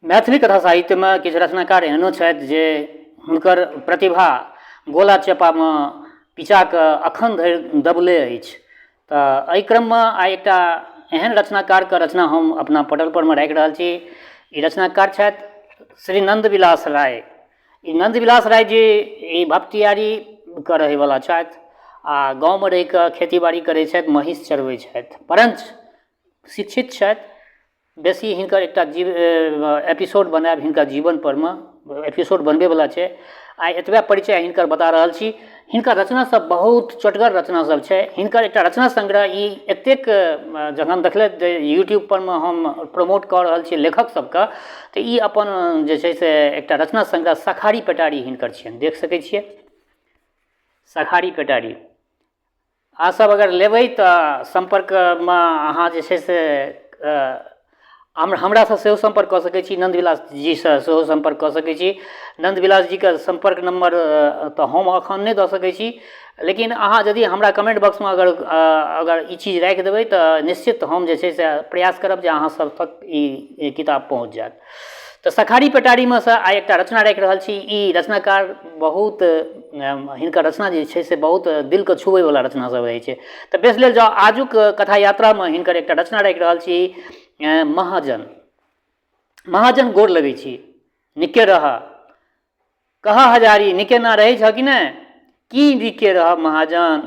मैथिली कथा साहित्यमे किछु रचनाकार एहनो छथि जे हुनकर प्रतिभा गोला चेपामे पिचा कऽ एखन धरि दबले अछि। तऽ एहि क्रममे आइ एकटा एहन रचनाकारके रचना हम अपना पटलपरमे राखि रहल छी। ई रचनाकार छथि श्री नन्द विलास राय। ई नन्द विलास राय जी ई भपटियारीके रहैवला छथि आ गाँवमे रहिकऽ खेती बाड़ी करै छथि, महीँस चरबै छथि, परञ्च शिक्षित छथि। बेसी हिनकर एकटा जीव एपिसोड बनायब हिनकर जीवनपरमे एपिसोड बनबैवला छै। आइ एतबे परिचय हिनकर बता रहल छी। हिनकर रचनासभ बहुत चोटगर रचनासभ छै। हिनकर एकटा रचना संग्रह ई एतेक जखन देखलथि जे यूट्यूबपर मे हम प्रमोट कऽ रहल छी लेखक सबके, तऽ ई अपन जे छै से एकटा रचना संग्रह सखारी पेटारी हिनकर छियनि, देख सकै छियै सखारी पेटारी। अहाँ सब अगर लेबै तऽ सम्पर्कमे अहाँ जे छै से हमरासँ सेहो सम्पर्क कऽ सकै छी, नन्द विलास जीसँ सेहो सम्पर्क कऽ सकै छी। नन्द विलास जीके सम्पर्क नम्बर तऽ हम एखन नहि दऽ सकै छी, लेकिन अहाँ यदि हमरा कमेन्ट बॉक्समे अगर अगर ई चीज राखि देबै तऽ निश्चित हम जे छै से प्रयास करब जे अहाँ सब तक ई किताब पहुँच जायत। तऽ सखारी पेटारीमे सँ आइ एकटा रचना राखि रहल छी। ई रचनाकार बहुत, हिनकर रचना जे छै से बहुत दिलके छुबैवला रचना सब रहै छै। तऽ बेस लेल जाउ, आजुक कथा यात्रामे हिनकर एकटा रचना राखि रहल छी, महाजन। महाजन गोर लगै छी, नीके रहऽ। कहऽ हजारी, नीके ना रहै छऽ कि नहि? की नीके रहब महाजन,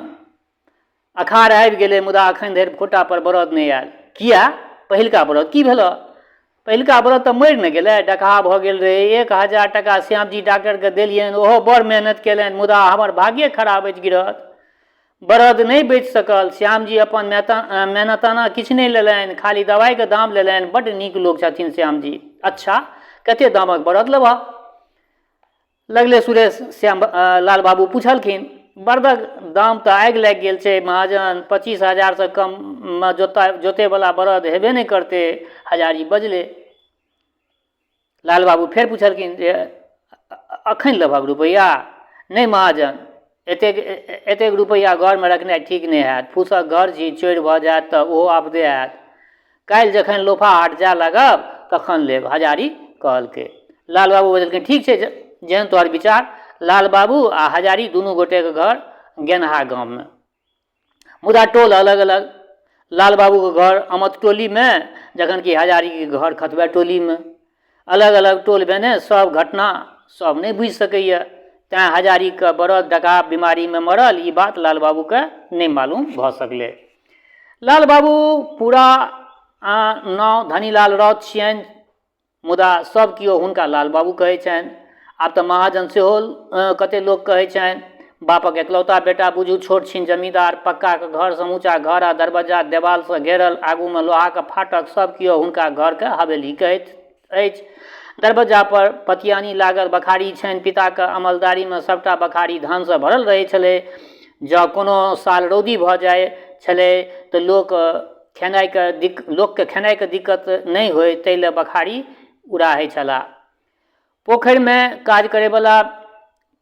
अखाड़ आबि गेलै मुदा अखन धरि खोटापर बरद नहि आयल। किया? पहिलका बरद की भेलऽ? पहिलका बरद तऽ मरि ने गेलै, डकहा भऽ गेल रहै। 1000 टाका श्यामजी डाक्टरके देलियनि, ओहो बड़ मेहनत केलनि, मुदा हमर भाग्ये खराब अछि गिरहत। बरद नहि बचि सकल। श्यामजी अपन मेहनताना किछु नहि लेलनि, खाली दवाइके दाम लेलनि। बड्ड नीक लोक छथिन श्यामजी। अच्छा, कते दामक बरद लेबह? लगले सुरेश श्याम लाल बाबू पुछलखिन। बरदक दाम तऽ आगि लागि गेल छै महाजन, 25,000सँ कममे जोता जोतैवला बरद हेबे नहि करतै, हजारी बजलै। लाल बाबू फेर पुछलखिन जे अखन लेबहक रुपैआ? नहि महाजन, एतेक एतेक रुपैआ घरमे रखनाइ ठीक नहि हैत। फूसक घर छी, चोरि भऽ जायत तऽ ओहो आपदे हैत। काल्हि जखन लोफा हाट जाय लागब तखन लेब, हजारी कहलकै। लाल बाबू बजलखिन, ठीक छै, जेहन तोहर विचार। लाल बाबू आ हजारी दुनू गोटेके घर गेनहा गाममे, मुदा टोल अलग अलग। लाल बाबूके घर अमत टोलीमे, जखन कि हजारीके घर खतबा टोलीमे। अलग अलग टोल भेने सब घटना सब नहि बुझि सकैए, तैँ हजारीके बरद डकहा बीमारीमे मरल ई बात लाल बाबूके नहि मालूम भऽ सकलै। लाल बाबू पूरा नाम धनीलाल राउत छियनि, मुदा सब केओ हुनका लाल बाबू कहै छनि। आब तऽ महाजन सेहो कते लोक कहै छनि। बापक एकलौता बेटा, बुझू छोट छिन जमींदार। पक्काके घर, समूचा घर आ दरबज्जा देवालसँ घेरल, आगूमे लोहाके फाटक। सब केओ हुनका घरके हवेली कहैत अछि। दरबज्जा पर पतियानी लागल बखारी छनि। पिताके अमलदारीमे सबटा बखारी धानसँ भरल रहै छलै। जँ कोनो साल रौदी भऽ जाइ छलै तऽ लोक खेनाइके दिक् लोकके खेनाइके दिक्कत नहि होइ ताहि लए बखारी उड़ाहै छलाह। पोखरिमे काज करैवला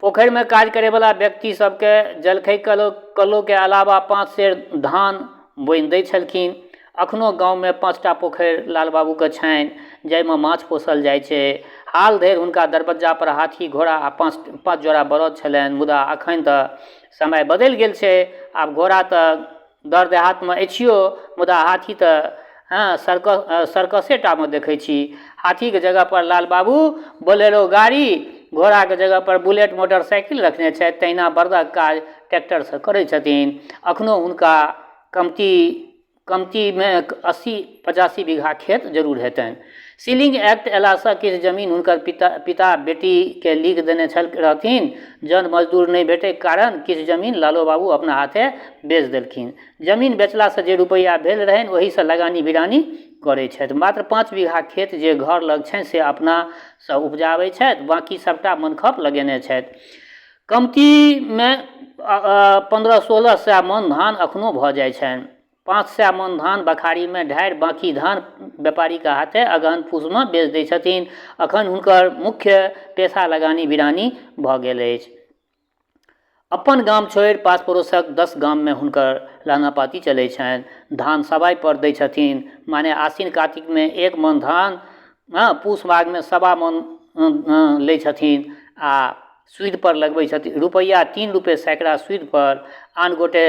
पोखरिमे काज करैवला व्यक्ति सबके जलखै कलोके अलावा 5 सेर धान बोनि दै छलखिन। अखनो गाँवमे 5टा पोखरि लाल बाबूके छनि, जाहिमे माछ पोसल जाइ छै। हाल धरि हुनका दरबज्जा पर हाथी, घोड़ा आ 5 जोड़ा बरद छलनि, मुदा अखन तऽ समय बदलि गेल छै। आब घोड़ा तऽ दर देहातमे अछियो, मुदा हाथी तऽ हँ सर्कसेटामे देखै छी। हाथीके जगहपर लाल बाबू बोलेरो गाड़ी, घोड़ाके जगहपर बुलेट मोटरसाइकिल रखने छथि। तहिना बरदक काज ट्रैक्टरसँ करै छथिन। अखनो हुनका कमती कमतीमे 80-85 बीघा खेत जरूर हेतनि। सीलिंग एक्ट अयलासँ किछु जमीन हुनकर पिता पिता बेटीके लिख देने छल रहथिन। जन मजदूर नहि भेटैक कारण किछु जमीन लालो बाबू अपना हाथे बेच देलखिन। जमीन बेचलासँ जे रुपैआ भेल रहनि ओहीसँ लगानी बिरानी करै छथि। मात्र 5 बीघा खेत जे घर लग छनि से अपनासँ उपजाबै छथि, बाँकी सभटा मनखप लगेने छथि। कमतीमे 15-16 सए मन धान अखनो भऽ जाइ छनि। 500 मन धान बखारीमे ढारि बाँकी धान व्यापारीके हाथे अगहन पूसमे बेच दै छथिन। अखन हुनकर मुख्य पेशा लगानी बिरानी भऽ गेल अछि। अपन गाम छोड़ि पास पड़ोसक 10 गाममे हुनकर लहना पाती चलै छनि। धान सवाइपर दै छथिन, माने आसिन कातिकमे 1 मन धान हँ पूस माघमे सवा मन लै छथिन आ सूदिपर लगबै छथिन रुपैआ 3 रुपैए सैकड़ा सूदिपर। आन गोटे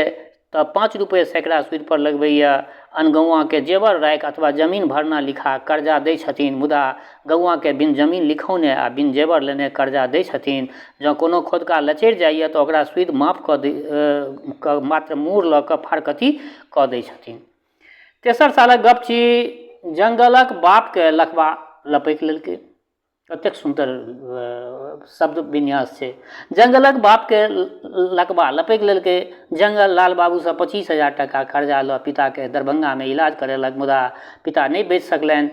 तऽ 5 रुपैए सैकड़ा सूदिपर लगबैए। अनगौआँके जेवर राखि अथवा जमीन भरना लिखा कर्जा दै छथिन, मुदा गौआँके बिन जमीन लिखौने आ बिन जेवर लेने कर्जा दै छथिन। जँ कोनो खोदका लचरि जाइए तऽ ओकरा सूदि माफ कऽ दै मात्र मूर लऽ कऽ फारकती कऽ दै छथिन। तेसर सालक गप छी, जङ्गलक बापके लकबा लपकि लेलकै। कतेक सुन्दर शब्द विन्यास छै। जङ्गलक बापके लकबा लपकि लेलकै। जङ्गल लाल बाबूसँ 25,000 टाका कर्जा लऽ पिताके दरभंगामे इलाज करेलक, मुदा पिता नहि बचि सकलनि।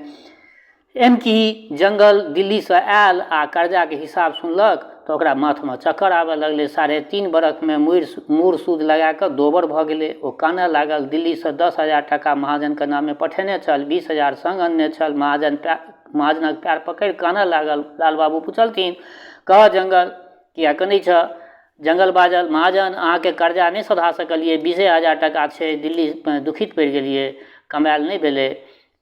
एम की जङ्गल दिल्लीसँ आयल आ कर्जाके हिसाब सुनलक तऽ ओकरा माथमे चक्कर आबऽ लगलै। 3.5 बरखमे मूर सूद लगाकऽ दोबर भऽ गेलै। ओ कानऽ लागल। दिल्लीसँ 10,000 टाका महाजनके नामे पठेने छल, 20,000 सङ्ग अनने छल। महाजनक पएर पकड़ि कानऽ लागल। लाल बाबू पुछलखिन, कह जङ्गल, किया कनै छह? जङ्गल बाजल, महाजन, अहाँके कर्जा नहि सधा सकलियै, 20,000 टाका छै, दिल्लीमे दुखित पड़ि गेलियै, कमायल नहि भेलै,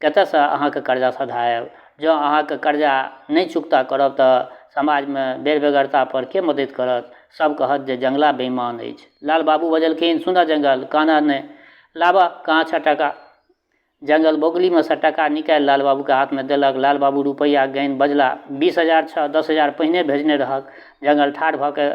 कतऽसँ अहाँके कर्जा सधायब? जँ अहाँके कर्जा नहि चुकता करब तऽ समाजमे बेर बेगरतापर के मदति करत? सब कहत जे जङ्गला बेइमान अछि। लाल बाबू बजलखिन, सुनऽ जङ्गल, कानऽ नहि, लाबऽ कहाँ छऽ टाका? जङ्गल बगुलीमे सँ टाका निकालि लाल बाबूके हाथमे देलक। लाल बाबू रुपैआ गनि बजला, 20,000 छह, 10,000 पहिने भेजने रहक। जङ्गल ठाढ़ भऽ कऽ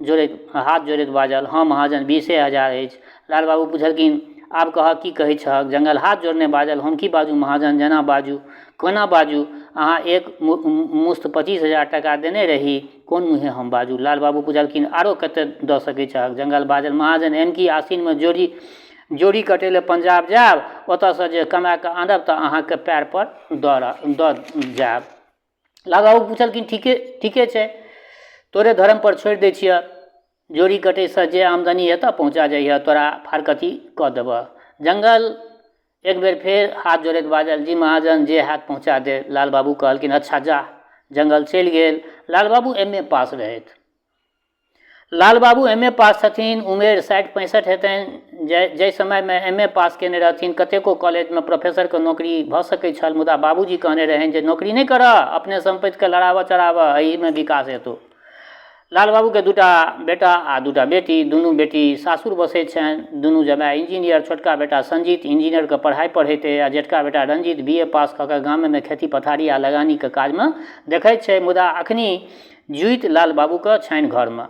जोड़ैत हाथ जोड़ैत बाजल, हँ महाजन, 20,000 अछि। लाल बाबू पुछलखिन, आब कहऽ की कहै छहक? जङ्गल हाथ जोड़ने बाजल, हम की बाजू महाजन, जेना बाजू कोना बाजू, अहाँ एक मुश्त 25,000 टाका देने रही, कोन मुँहे हम बाजू? लाल बाबू पुछलखिन, आरो कते दऽ सकै छहक? जङ्गल बाजल, महाजन, एम की आसिनमे जोड़ी कटै लए पंजाब जायब, ओतऽसँ जे कमा कऽ आनब तऽ अहाँके पएर पर दऽ जायब। लाल बाबू पुछलखिन, ठीके छै, तोरे धर्म पर छोड़ि दै छियह, जोड़ी कटैसँ जे आमदनी हेतऽ पहुँचा जइहऽ, तोरा फारकती कऽ देबऽ। जङ्गल एक बेर फेर हाथ जोड़ैत बाजल, जी महाजन, जे हैत पहुँचा देब। लाल बाबू कहलखिन, अच्छा जा। जङ्गल चलि गेल। लाल बाबू एम ए पास रहथि। लाल बाबू एम ए पास छथिन, उमेर 60-65 हेतनि। जाहि समयमे एम ए पास केने रहथिन कतेको कॉलेजमे प्रोफेसरके नौकरी भऽ सकै छल, मुदा बाबूजी कहने रहनि जे नौकरी नहि करऽ, अपने सम्पत्तिके लड़ाबऽ चढ़ाबऽ, एहिमे विकास हेतौ। लाल बाबूके 2टा बेटा आ 2टा बेटी, दुनू बेटी सासुर बसै छनि, दुनू जमाय इंजीनियर। छोटका बेटा संजीत इंजीनियरके पढ़ाइ पढ़ैत अइ आ जेठका बेटा रंजीत बी ए पास कऽ कऽ गामेमे खेती पथारी आ लगानीके काजमे देखैत छै, मुदा अखनी जुति लाल बाबूके छनि घरमे।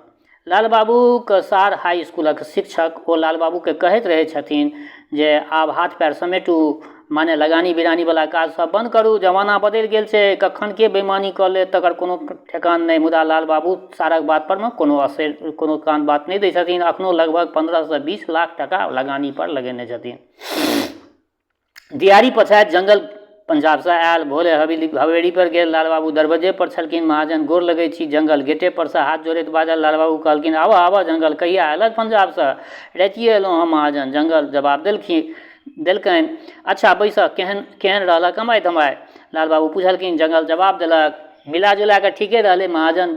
लाल बाबूके सार हाइ इसकुलक शिक्षक, ओ लाल बाबूके कहैत रहै छथिन जे आब हाथ पएर समेटू, माने लगानी बिरानीवला काज सब बन्द करू, जमाना बदलि गेल छै, कखन के बेइमानी कऽ लेत तकर कोनो ठेकान नहि। मुदा लाल बाबू सारक बात परमे कोनो असरि, कोनो कान बात नहि दै छथिन। अखनो लगभग 15 से 20 लाख टाका लगानी पर लगेने छथिन। दियारी पछाति जङ्गल पंजाबसँ आयल। भोरे हवेली पर गेल। लाल बाबू दरबज्जे पर छलखिन। महाजन, गोर लगै छी। जङ्गल गेटे पर सँ हाथ जोड़ैत बाजल। लाल बाबू कहलखिन, आबऽ आबऽ जङ्गल, कहिया अयलक पंजाबसँ? रातिए अयलहुँ हँ महाजन, जङ्गल जवाब देलकनि। अच्छा बैसऽ, केहन केहन रहलऽ कमाइ धमाइ? लाल बाबू पुछलखिन। जङ्गल जवाब देलक, मिला जुला कऽ ठीके रहलै महाजन।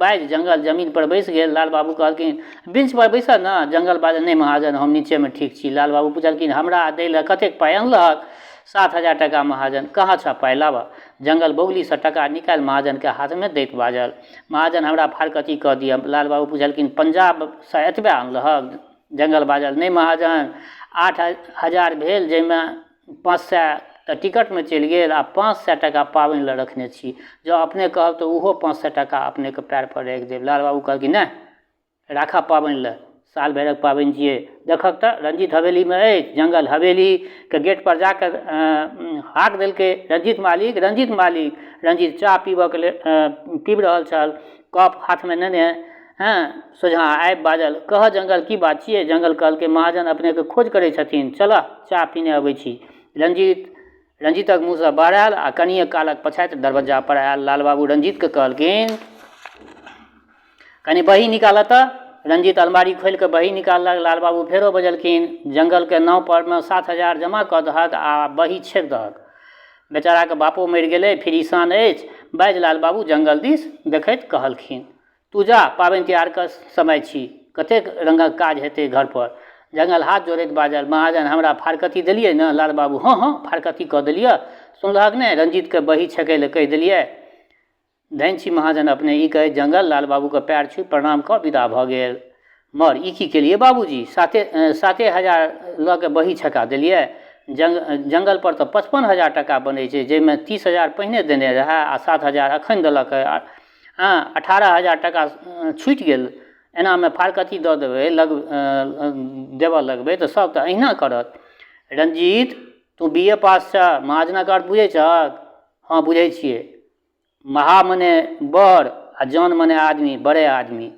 बाजि जङ्गल जमीन पर बैस गेल। लाल बाबू कहलखिन, बेंच पर बैसऽ ने। जङ्गल बाजल, नहि महाजन, हम नीचेमे ठीक छी। लाल बाबू पुछलखिन, हमरा दै लए कतेक पाइ अनलहक? 7,000 टाका महाजन। कहाँ छऽ पाइ, लाबऽ। जङ्गल बगुलीसँ टाका निकालि महाजनके हाथमे दैत बाजल, महाजन, हमरा फारकती कऽ दिअ। लाल बाबू पुछलखिन, पंजाबसँ एतबे अनलहक? जङ्गल बाजल, नहि महाजन, 8,000 भेल, जाहिमे 500 तऽ टिकटमे चलि गेल आ 500 टाका पाबनि लए रखने छी। जँ अपने कहब तऽ ओहो 500 टाका अपनेके पएर पर राखि देब। लाल बाबू कहलखिन, नहि, राखऽ पाबनि लए, साल भरिक पाबनि छियै। देखहक तऽ रंजीत हवेलीमे अछि। जङ्गल हवेलीके गेट पर जाकऽ हाक देलकै, रंजीत मालिक, रंजीत मालिक। रंजीत चाह पीबऽके लेल पीब रहल छल, कप हाथमे नेने। हँ, सोझाँ आबि बाजल, कहऽ जङ्गल, की बात छियै? जङ्गल कहलकै, महाजन अपनेके खोज करै छथिन। चलह, चाह पीने अबै छी। रंजीतक मुँहसँ बहरायल आ कनिये कालक पछाति दरबज्जा पर आयल। लाल बाबू रंजीतके कहलखिन, कनि बही निकालऽ तऽ। रंजीत अलमारी खोलि कऽ बही निकाललक। लाल बाबू फेरो बजलखिन, जङ्गलके नाव परमे 7,000 जमा कऽ दहक आ बही छेक दहक। बेचाराके बापो मरि गेलै, फिरीसान अछि। बाजि लाल बाबू जङ्गल दिस देखैत कहलखिन, तू जा, पाबनि तिहारके समय छी, कतेक रङ्गक काज हेतै घरपर। जङ्गल हाथ जोड़ैत बाजल, महाजन, हमरा फारकती देलियै ने? लाल बाबू, हँ हँ, फारकती कऽ देलियऽ। सुनलहक नहि रंजीतके बही छेकै लए कहि देलियै। धनि छी महाजन अपने। ई कहैत जंगल लाल बाबूके पएर छुबि प्रणाम कऽ विदा भऽ गेल। मर ई की केलियै बाबूजी? 7000 लऽ कऽ बही छका देलियै। जंगलपर तऽ 55000 टाका बनै छै, जाहिमे 30000 पहिने देने रहए आ 7000 एखन देलक हँ। 18000 टाका छुटि गेल। एनामे फारकती दऽ देबै लग देबऽ लगबै तऽ सभ तऽ अहिना करत। रंजीत, तू बी ए पास छह, महाजनक अर्थ बुझै छहक? हँ, बुझै छियै। महा मने बड़ आ जन मने आदमी, बड़े आदमी।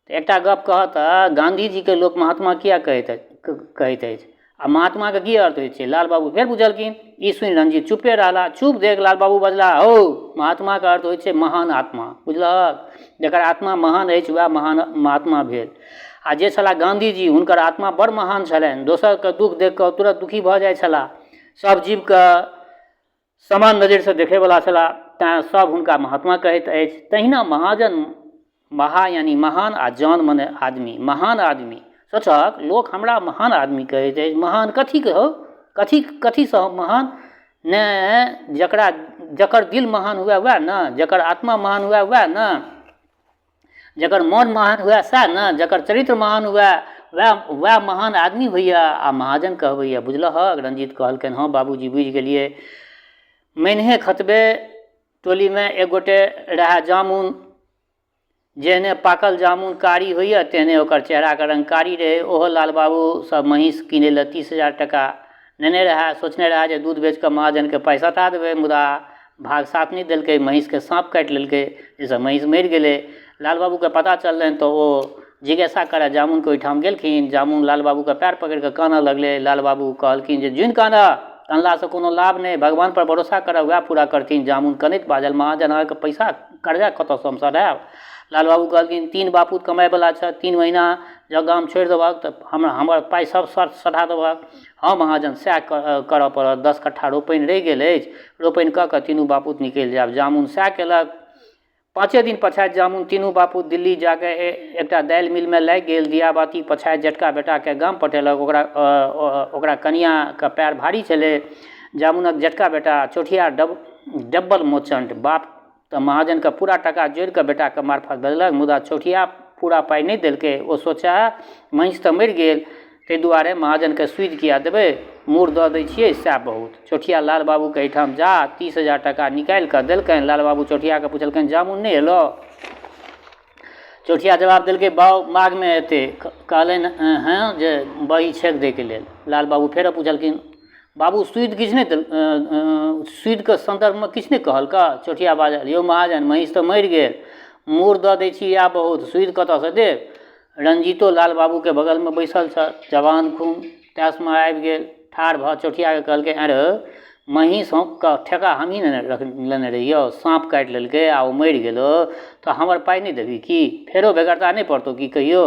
तऽ एकटा गप कहऽ तऽ गाँधीजीके लोक महात्मा किया कहैत कहैत अछि आ महात्माके की अर्थ होइ छै? लाल बाबू फेर पुछलखिन। ई सुनि रंजीत चुपे रहला। चुप देख लाल बाबू बजला, हौ, महात्माके अर्थ होइ छै महान आत्मा, बुझलहक? जकर आत्मा महान अछि वएह महान महात्मा भेल। आ जे छलाह गाँधीजी, हुनकर आत्मा बड़ महान छलनि। दोसरके दुःख देख कऽ तुरन्त दुखी भऽ जाइ छलाह। सभ जीवके समान नजरिसँ देखैवला छलाह, तैँ सभ हुनका महात्मा कहैत अछि। तहिना महाजन, महा यानि महान आ जन मने आदमी, महान आदमी। सोचहक, लोक हमरा महान आदमी कहैत अछि। महान कथीके हौ? कथी कथीसँ हम महान? ने जकरा जकर दिल महान हुए वएह ने, जकर आत्मा महान हुए वएह ने, जकर मन महान हुए सएह ने, जकर चरित्र महान हुए वएह महान आदमी होइए आ महाजन कहबैए। बुझलहक? रंजीत कहलकनि, हँ बाबूजी, बुझि गेलियै। मैनहे खतबे टोलीमे एक गोटे रहए जामुन। जेहने पाकल जामुन कारी होइए तेहने ओकर चेहराके रङ्ग कारी रहै। ओहो लाल बाबू सब महीँस किनै लए 30000 टाका नेने रहए। सोचने रहए जे दूध बेचिकऽ महाजनके पाइ सधा देबै, मुदा भाग साथ नहि देलकै। महीँसके साँप काटि लेलकै, जाहिसँ महीँस मरि गेलै। लाल बाबूके पता चललनि तऽ ओ जिज्ञासा करऽ जामुनके ओहिठाम गेलखिन। जामुन लाल बाबूके पएर पकड़िकऽ कानऽ लगलै। लाल बाबू कहलखिन जे जुनि कानऽ, कानलासँ कोनो लाभ नहि, भगवानपर भरोसा करऽ, वएह पूरा करथिन। जामुन कनैत बाजल, महाजन, अहाँके पैसा कर्जा कतऽसँ हम सधायब? लाल बाबू कहलखिन, 3 बापूत कमाइवला छह, 3 महीना जँ गाम छोड़ि देबहक तऽ हमर पाइ सब सधा देबहक। हँ महाजन, सएह करऽ पड़त। 10 कट्ठा रोपनि रहि गेल अछि, रोपनि कऽ कऽ तीनू बापूत निकलि जायब। जामुन सएह केलक। 5 दिन पछाति जामुन तीनू बापूत दिल्ली जाकऽ एकटा दालि मिलमे लागि गेल। दियाबाती पछाति जेठका बेटाके गाम पठेलक। ओकरा कनियाँके पएर भारी छलै। जामुनक जेठका बेटा चौठिया डब्बल मोचंड। बाप तऽ महाजनके पूरा टाका जोड़िकऽ बेटाके मार्फत भेजलक, मुदा चौठिया पूरा पाइ नहि देलकै। ओ सोचए, महीँस तऽ मरि गेल, ताहि दुआरे महाजनके सूदि किया देबै, मूर दऽ दै छियै सएह बहुत। चौठिया लाल बाबूके एहिठाम जा 30000 टाका निकालि कऽ देलकनि। लाल बाबू चौठियाके पुछलकनि, जामुन नहि एलौ? चौठिया जवाब देलकै, बाउ माघमे एतै। कहलनि हँ जे बही छेक दैके लेल। लाल बाबू फेरो पुछलखिन, बाबू सूदि किछु नहि देल? सूदिके सन्दर्भमे किछु नहि कहलकऽ? चौठिया बाजल, यौ महाजन, महीँस तऽ मरि गेल, मूर दऽ दै छी इएह बहुत, सूदि कतऽसँ देब? रंजीतो लाल बाबूके बगलमे बैसल छल। जवान खून तैसमे आबि गेल। ठाढ़ भऽ चौठियाके कहलकै, ऐं रौ, महीँसके ठेका हमही ने लेने रहियौ, साँप काटि लेलकै आ ओ मरि गेलौ तऽ हमर पाइ नहि देबही की? फेरो बेगरता नहि पड़तौ की कहियो?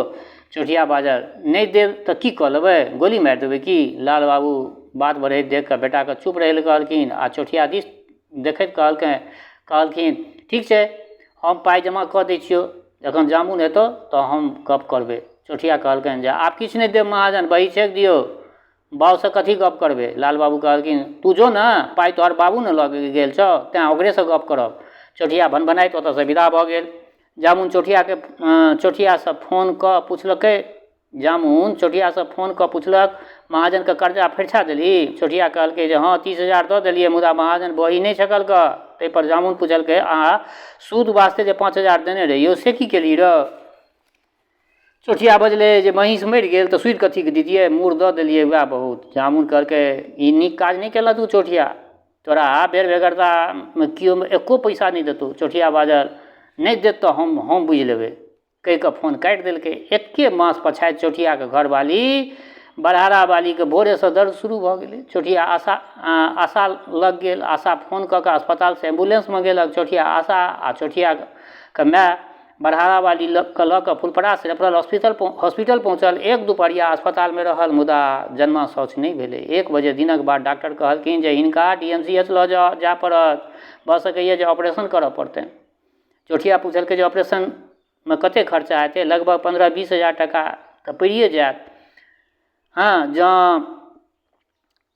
चौठिया बाजल, नहि देब तऽ की कऽ लेबै? गोली मारि देबै की? लाल बाबू बात बढ़ैत देख कऽ बेटाके चुप रहै लए कहलखिन आ चौठिया दिस देखैत कहलखिन, ठीक छै, हम पाइ जमा कऽ दै छियौ, जखन जामुन हेतौ तऽ हम गप करबै। चौठिया कहलकनि जे आब किछु नहि देब महाजन, बही छेक दियौ, बाबूसँ कथी गप करबै? लाल बाबू कहलखिन, तू जो ने, पाइ तोहर बाबू ने लऽ गेल छौ, तैँ ओकरेसँ गप करब। चौठिया भनभनाइत ओतऽसँ विदा भऽ गेल। जामुन चौठियाके चौठियासँ फोन कऽ पुछलकै। जामुन चौठियासँ फोन कऽ पुछलक, महाजनके कर्जा फरिछा देलही? चौठिया कहलकै जे हँ, 30000 दऽ देलियै, मुदा महाजन बही नहि छकलकऽ। ताहिपर जामुन पुछलकै, आ सूद वास्ते जे 5000 देने रहियौ से की केलही रौ? चौठिया बजलै जे महीँस मरि गेल तऽ सूदि कथीके दितियै, मूर दऽ देलियै वएह बहुत। जामुन कहलकै, ई नीक काज नहि केलह तू चौठिया, तोरा बेर बेगरतामे केओ एको पैसा नहि देतौ। चौठिया बाजल, नहि देत तऽ हम बुझि लेबै। कहि कऽ फोन काटि देलकै। एक्के मास पछाति चौठियाके घरवाली बरहारावालीके भोरेसँ दर्द शुरू भऽ गेलै। चौठिया आशा आशा लग गेल। आशा फोन कऽ कऽ अस्पतालसँ एम्बुलेंस मँगेलक। चौठिया आशा आ चौठियाके माय बरहारावाली के लऽ कऽ फुलपरास रेफरल हॉस्पिटल पहुँचल। एक दुपहरिया अस्पतालमे रहल, मुदा जन्मा शौच नहि भेलै। 1 बजे दिनक बाद डॉक्टर कहलखिन जे हिनका डी एम सी एच लऽ जाय पड़त, भऽ सकैए जे ऑपरेशन करऽ पड़तनि। चौठिया पुछलकै जे ऑपरेशनमे कतेक खर्चा हेतै? लगभग 15-20 हजार टाका तऽ पड़िए जायत। हँ, जँ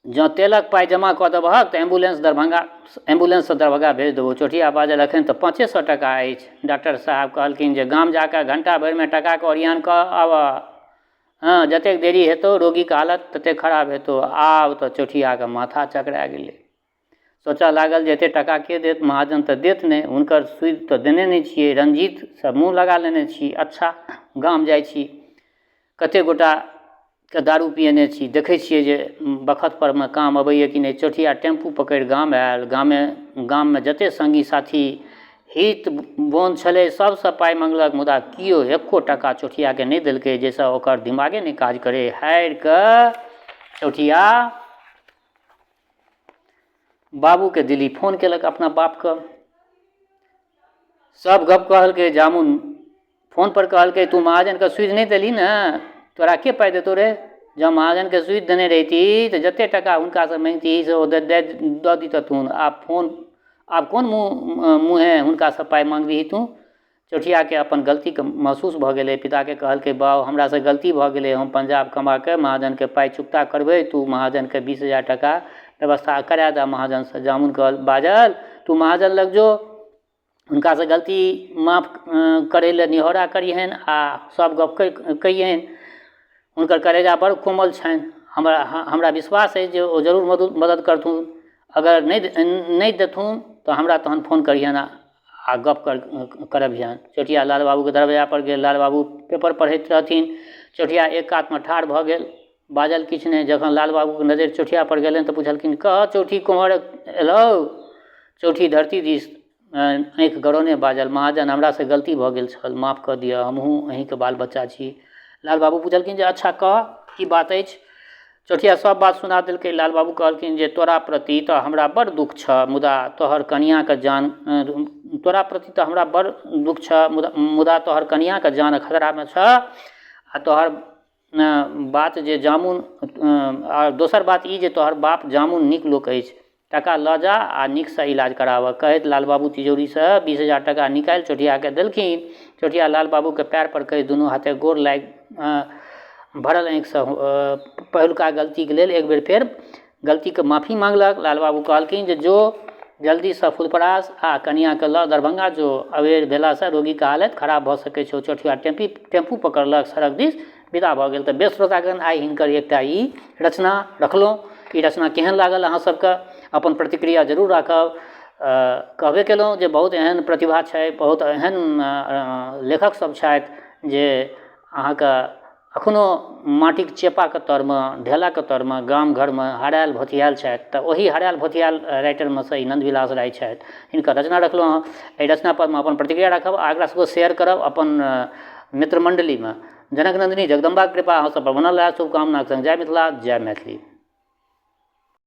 जँ तेलक पाइ जमा कऽ देबहक तऽ एम्बुलेंस दरभंगा एम्बुलेंससँ दरभंगा भेज देबौ। चौठिया बाजल एखन तऽ 500 टाका अछि। डाक्टर साहब कहलखिन जे गाम जा कऽ घंटा भरिमे टाकाके ओरियान कऽ आबह। हँ, जतेक देरी हेतौ रोगीक हालत ततेक खराब हेतौ। आब तऽ चौठियाके माथा चकरा गेलै। सोचऽ लागल जे एते टाका के देत? महाजन तऽ देत नहि। हुनकर सूदि तऽ देने नहि छियै। रंजीतसँ मुँह लगा लेने छी। अच्छा, गाम जाइ छी। कते गोटाके दारू पियेने छी। देखै छियै जे बखतपर मे काम अबैए कि नहि। चौठिया टेम्पू पकड़ि गाम आयल। गाममे जते सङ्गी साथी हित बोन छलै सबसँ पाइ मङ्गलक मुदा केओ एको टाका चौठियाके नहि देलकै जाहिसँ ओकर दिमागे नहि काज करै। हारिकऽ चौठिया बाबूके दिल्ली फोन केलक अपना बापके। सब गप कहलकै। जामुन फोनपर कहलकै तू महाजनके सूदि नहि देलही ने, तोरा के पाइ देतौ रे? जँ महाजनके सूदि देने रहिती तऽ जतेक टाका हुनकासँ माँगितिही से ओ दऽ दितथुन। आब फोन आब कोन मुँह मुँहे हुनकासँ पाइ माँगबिही तू? चौठियाके अपन गलतीके महसूस भऽ गेलै। पिताके कहलकै बाउ हमरासँ गलती भऽ गेलै। हम पंजाब कमाके महाजनके पाइ चुकता करबै। तू महाजनके 20,000 टाका व्यवस्था करा दऽ महाजनसँ। जामुन कहल बाजल तू महाजन लग जो, हुनकासँ गलती माफ करै लए निहोरा करिहनि आ सब गप कहियनि। हुनकर करेजा बड़ कोमल छनि। हमरा विश्वास अछि जे ओ जरूर मदद करथुन। अगर नहि देथुन तऽ हमरा तहन फोन करिहनि आ गप करबिहनि। चौठिया लाल बाबूके दरवाजापर गेल। लाल बाबू पेपर पढ़ैत रहथिन। चौठिया एक कातमे ठाढ़ भऽ गेल, बाजल किछु नहि। जखन लाल बाबूके नजरि चौठियापर गेलनि तऽ पुछलखिन कह चौठी कोम्हर एलौ? चौठी धरती दिस आँखि गड़ौने बाजल महाजन हमरासँ गलती भऽ गेल छल, माफ कऽ दिअ, हमहूँ अहीँके बाल बच्चा छी। लाल बाबू पुछलखिन जे अच्छा कह की बात अछि? चौठिया सब बात सुना देलकै। लाल बाबू कहलखिन जे तोरा प्रति तऽ हमरा बड़ दुःख छऽ मुदा तोहर कनिआँके जान तोरा प्रति तऽ हमरा बड़ दुःख छऽ मुदा तोहर कनिआँके जान खतरामे छऽ आ तोहर बात जे जामुन आ दोसर बात ई जे तोहर बाप जामुन नीक लोक अछि। टाका लऽ जा आ नीकसँ इलाज कराबऽ। कहैत लालबाबू तिजौरीसँ 20,000 टाका निकालि चौठियाके देलखिन। चौठिया लालबाबूके पएरपर खसि दुनू हाथे गोर लागि भरल आँखिसँ पहिलुका गलतीके लेल एक बेर फेर गलतीके माफी माँगलक। लालबाबू कहलखिन जे जो जल्दीसँ फुलपरास आ कनिआँके लऽ दरभङ्गा जो, अबेर भेलासँ रोगीके हालत खराब भऽ सकै छौ। चौठिया टेम्पू पकड़लक, सड़क दिस विदा भऽ गेल। तऽ बेस श्रोतागण, आइ हिनकर एकटा ई रचना रखलहुँ। ई रचना केहन लागल अहाँ सबके अपन प्रतिक्रिया जरूर राखब। कहबे केलहुँ जे बहुत एहन प्रतिभा छै, बहुत एहन लेखक सब छथि जे अहाँके एखनो माटिक चेपाके तरमे, ढेलाके तरमे, गाम घरमे हरायल भोथियायल छथि। तऽ ओहि हरायल भोथियायल राइटरमे सँ ई नन्द विलास राय छथि। हिनकर रचना रखलहुँ हँ। एहि रचनापर मे अपन प्रतिक्रिया राखब आ एकरा सबके शेयर करब अपन मित्र मण्डलीमे। जनक नन्दिनी जगदम्बा कृपा अहाँ सब पर बनल रहए, शुभकामनाके सङ्ग जय मिथिला जय मैथिली।